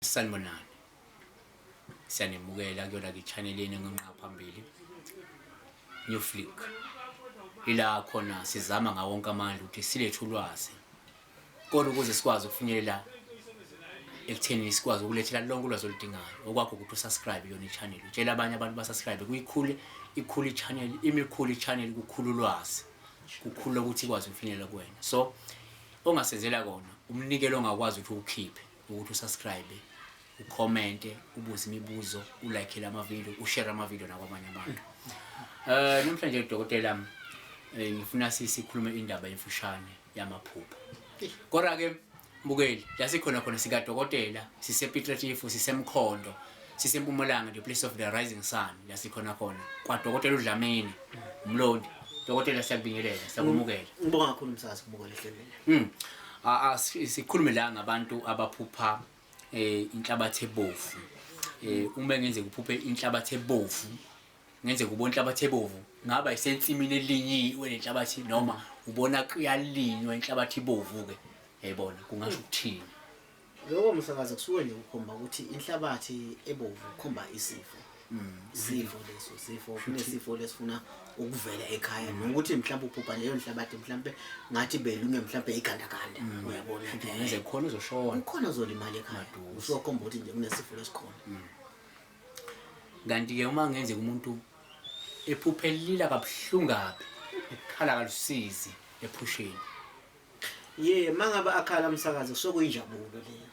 Sanibonani. Siyanemukela kuyona ke channel yenu engenqa phambili. New Flick. Ila khona sizama ngawo wonke amandla ukuthi silethe ulwazi. Kodwa ukuze sikwazi ukufinyelela ekutheni sikwazi ukulethela lonke ulwazi oludingayo okwakho ukuthi usubscribe kuyona i-channel utshele abanye abantu basubscribe kuyikhule ikhule i-channel imikhulu i-channel kukhulu ulwazi kukhulu ukuthi ikwazi ukufinyelela kuwena so ongasenzela kona umnikelo ongakwazi ukuthi uwukhiphe ukuthi usubscribe ucommente ubuze imibuzo ulike lama video ushare ama video nakwabanye abantu. Namhlanje dokotela, ngifuna sikhulume indaba emfushane yamaphupho. Kodwa ke mbukeli, la sikhona khona sikadokotela, sisePiet Retief, sisemkhondo, sisempumalanga, the place of the rising sun, la sikhona khona kwadokotela uDlamini Mlondi. Dokotela, siyakubingelela, siyakumukela. Ngibonga kakhulu umsakazi kubukela ehlelweni. Sikhulume la ngabantu abaphupha inhlabathi ebovu. Uma ngenzeka uphuphe inhlabathi ebovu, ngenzeka ubona inhlabathi ebovu, ngaba isensimini elinyiwe lenhlabathi noma ubona kuyalinywa inhlabathi ibovu ke. Yayibona kungasho ukuthini? Lokho msakazi kusuke nje kukhomba ukuthi inhlabathi ebovu kukhomba isifo. Isifo leso, sifo kunesifo lesifuna ukuvela ekhaya nokuthi mhlawumbe uphupha leyo nhlabathi mhlawumbe ngathi belunywe mhlawumbe igandaganda, uyabona. Futhi ngenzeka khona uzoshona. Kukhona ozolimala ekhaya. Usukhomba ukuthi nje kunesifo lesikhona. Kanti ke uma ngenzeka umuntu ephuphe lila kabuhlungu kabi, ekhala kalusizi ephusheni. Ye, mangabe akhala umsakazi sokuyinjabulo leyo.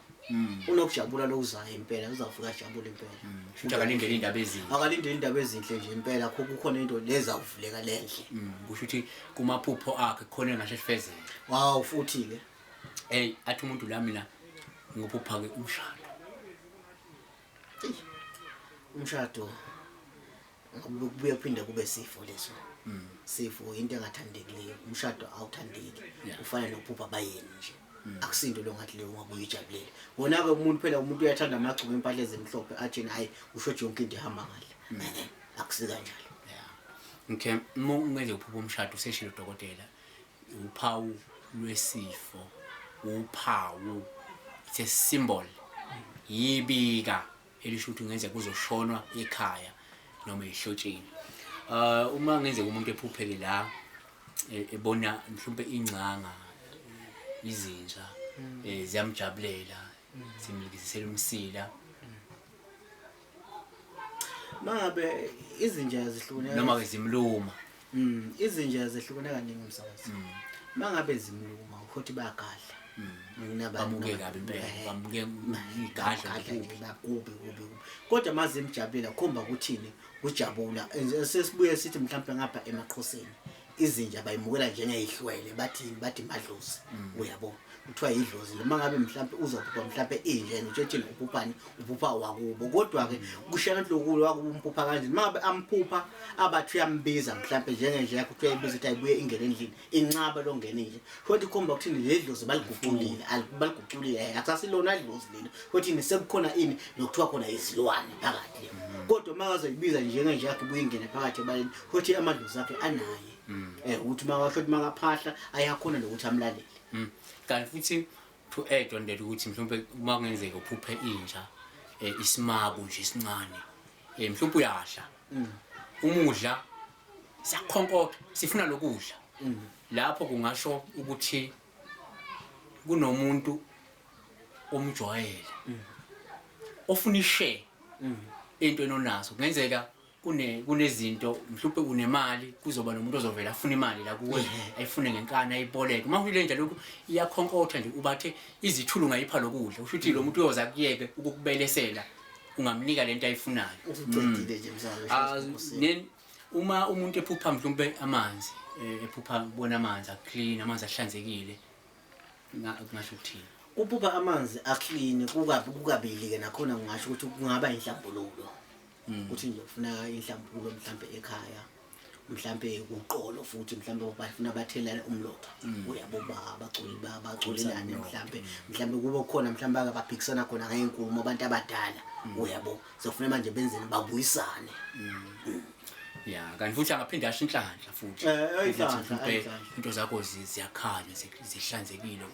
Unokujabula lokuzayo impela, uzawufika ajabule impela. Futhi akalindele indaba ezinhle. Akalindele indaba ezinhle nje impela, kukhona into lezawuvuleka lenhle. Kusho ukuthi kumaphupho akhe khona engahle sifezeke. Wow, futhi ke. Hey, athi umuntu la mina ngophupha ke umshado. Umshado kubuye kuphinde kube sifo leso. Sifo into engathandekileyo, umshado awuthandeki. Ufana nokuphupha abayeni nje. Akusinto lo ngathi leyo ungabuye uyijabulela. Wona ke umuntu phela umuntu uyathanda amagcubu impahla ezimhlophe athi hayi usho yonke into ihamba kahle. Akusi kanjalo. Okay, uma ungeze uphupha umshado useshilo dokotela, uphawu lwesifo, uphawu, it's a symbol. Yibika elisho ukuthi kungenzeka kuzoshonwa ekhaya noma ehlotsheni. Uma ngenzeka umuntu ephupheke la ebona mhlawumbe ingcanga izinja ziyamjabulela, zimlikisisela umsila. Mangabe izinja zihlukene noma ke zimluma. Izinja zehlukene kaningi umsakazi. Mangabe zimluma ukuthi bayagadla. Bamuke kabi impela, bamuke igadla kubi, bakubi kubi. Kodwa mazimjabulela khomba ukuthini kujabula. Sesibuye sithi mhlawumbe ngapha emaXhoseni izinja bayimukela njengeyihlwele, bathi madlozi. Uyabo, kuthiwa idlozi. Noma ngabe mhlawumbe uzophupha mhlawumbe inje nje uphuphani, uphupha wakubo. Kodwa ke kushela lokhu wakubo umphupha kanje. Mangabe amphupha abathi uyambiza mhlawumbe njengenje yakho kuthiwa ibiza ukuthi ayibuye ingene endlini, inqaba longene nje. Kodwa ikhomba ukuthi le dlozi baliguqulile, baliguqulile, akusasilona idlozi lelo. Kodwa sekukhona ini lokuthiwa khona izilwane phakathi. Kodwa makazoyibiza njengenje yakhe ibuye ingene phakathi ebaleni, futhi amadlozi akhe anaye. Ukuthi makasho ukuthi makaphahla ayakhona nokuthi amlalele. Kanti futhi to add on that ukuthi mhlawumbe uma kungenzeka uphuphe inja isimaku nje esincane, mhlawumbe uyadla. Umudla siyakhonkotha, sifuna lokudla. Lapho kungasho ukuthi kunomuntu omjwayele ofuna ishare into enonazo. Kungenzeka kunezinto mhlawumbe unemali, kuzoba nomuntu ozovela afuna imali la kuwe, ayifune ngenkani ayiboleke. Uma uyile nje lokhu iyakhonkotha nje, ubathe izithulu ungayipha lokudla, usho ukuthi lo muntu uyoza kuyeke ukukubelesela, ungamnika lento ayifunayo. Usuqedile nje msakazi. Uma umuntu ephupha mhlawumbe amanzi, ephupha kubona amanzi aclean, amanzi ahlanzekile, kungasho ukuthini? Kuphupha amanzi aclean kukabili ke nakhona kungasho ukuthi kungaba inhlambululo. Ukuthi nje ufuna inhlambululo mhlambe ekhaya, mhlambe uqolo futhi mhlambe bafuna bathelane umlotha. Uyabo abaculi baculelane mhlambe, mhlambe kube khona mhlambe abaphikisana khona ngezinkulumo abantu abadala. Uyabo sofuna manje benzeni babuyisane. Ya, kanti futhi angaphinde asho inhlanhla futhi. Inhlanhla, Ukuthi mhlambe inhlanhla. into zakho ziyakhanya, zihlanzekile,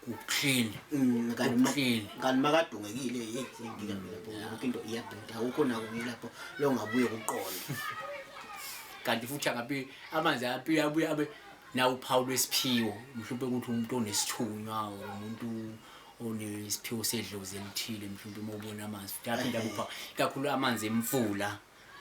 Uclean. Kanti Uclean. kanti makadungekile, hey, inkinga lapho, yonke into iyabheda, akukho nakunye lapho longabuye kuqonde. Kanti futhi angabi amanzi abuye abuye abe nawo uphawu lwesiphiwo, mhlawumbe ukuthi umuntu onesithunywa or umuntu onesiphiwo sedlozi elithile, mhlawumbe uma ubona amanzi futhi aphinde abe uphawu, kakhulu amanzi emfula.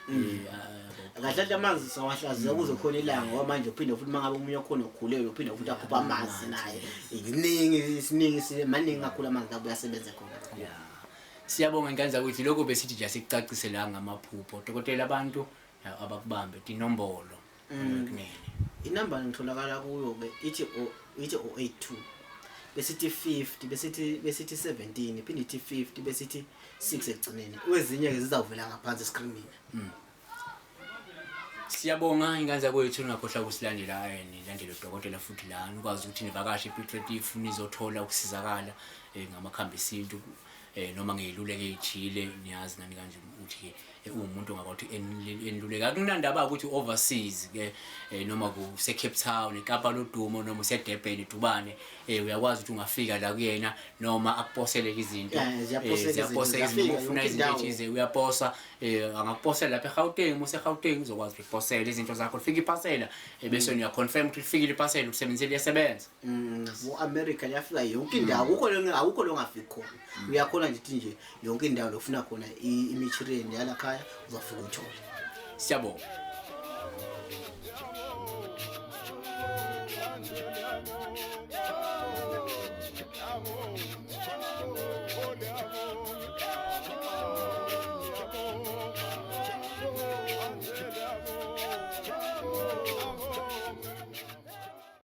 Kahle kahle amanzi sawahlaziya kuze khona ilanga, ngoba manje uphinde futhi uma ngabe omunye okhona ukhulelwe, uphinde futhi akhupha amanzi naye. Kuningi, isiningi, maningi kakhulu amanzi abuye asebenze khona. Ya, siyabonga ingane zakwethu. Lokho besithi nje asikucacise la ngamaphupho. Dokotela, abantu abakubambe tinombolo kunene. Inamba ngitholakala kuyo-ke ithi ithi 082 besithi 50 besithi 17, iphinde ithi 50 besithi 6 ekugcineni. Kwezinye-ke zizawuvela ngaphansi eskrinini. Siyabonga ingane zakwethu, ningakhohlwa ukusilandela, nilandele udokotela futhi la nikwazi ukuthi nivakashe ePiet Retief, nizothola ukusizakala ngamakhambi esintu, noma ngey'luleko ey'thile. Niyazi nani kanje ukuthi-ke uwumuntu ongakwazi ukuthi eniluleke, akunandaba ukuthi overseas ke, noma kuse-Cape Town, eKapa lodumo, noma use-Durban, eDubane, uyakwazi ukuthi ungafika la kuyena noma akuposeleke izinto. Yeah, ziyaposeka izinto, Ziyaposeka izinto, ziyafika ufuna yonke izinto indawo. ey'thize uyaposa, angakuposela lapha eGauteng, uma useGauteng uzokwazi ukuposela izinto zakho, lifika iphasela, bese uyaconfirm ukuthi lifikile iphasela, ukusebenzile, liyasebenza. Bo-America liyafika yonke indawo, akukho lo ongafiki khona. Uyakhona nje ukuthi nje yonke indawo lofuna khona i-material yalakhaya uzofika uyithole. Siyabonga.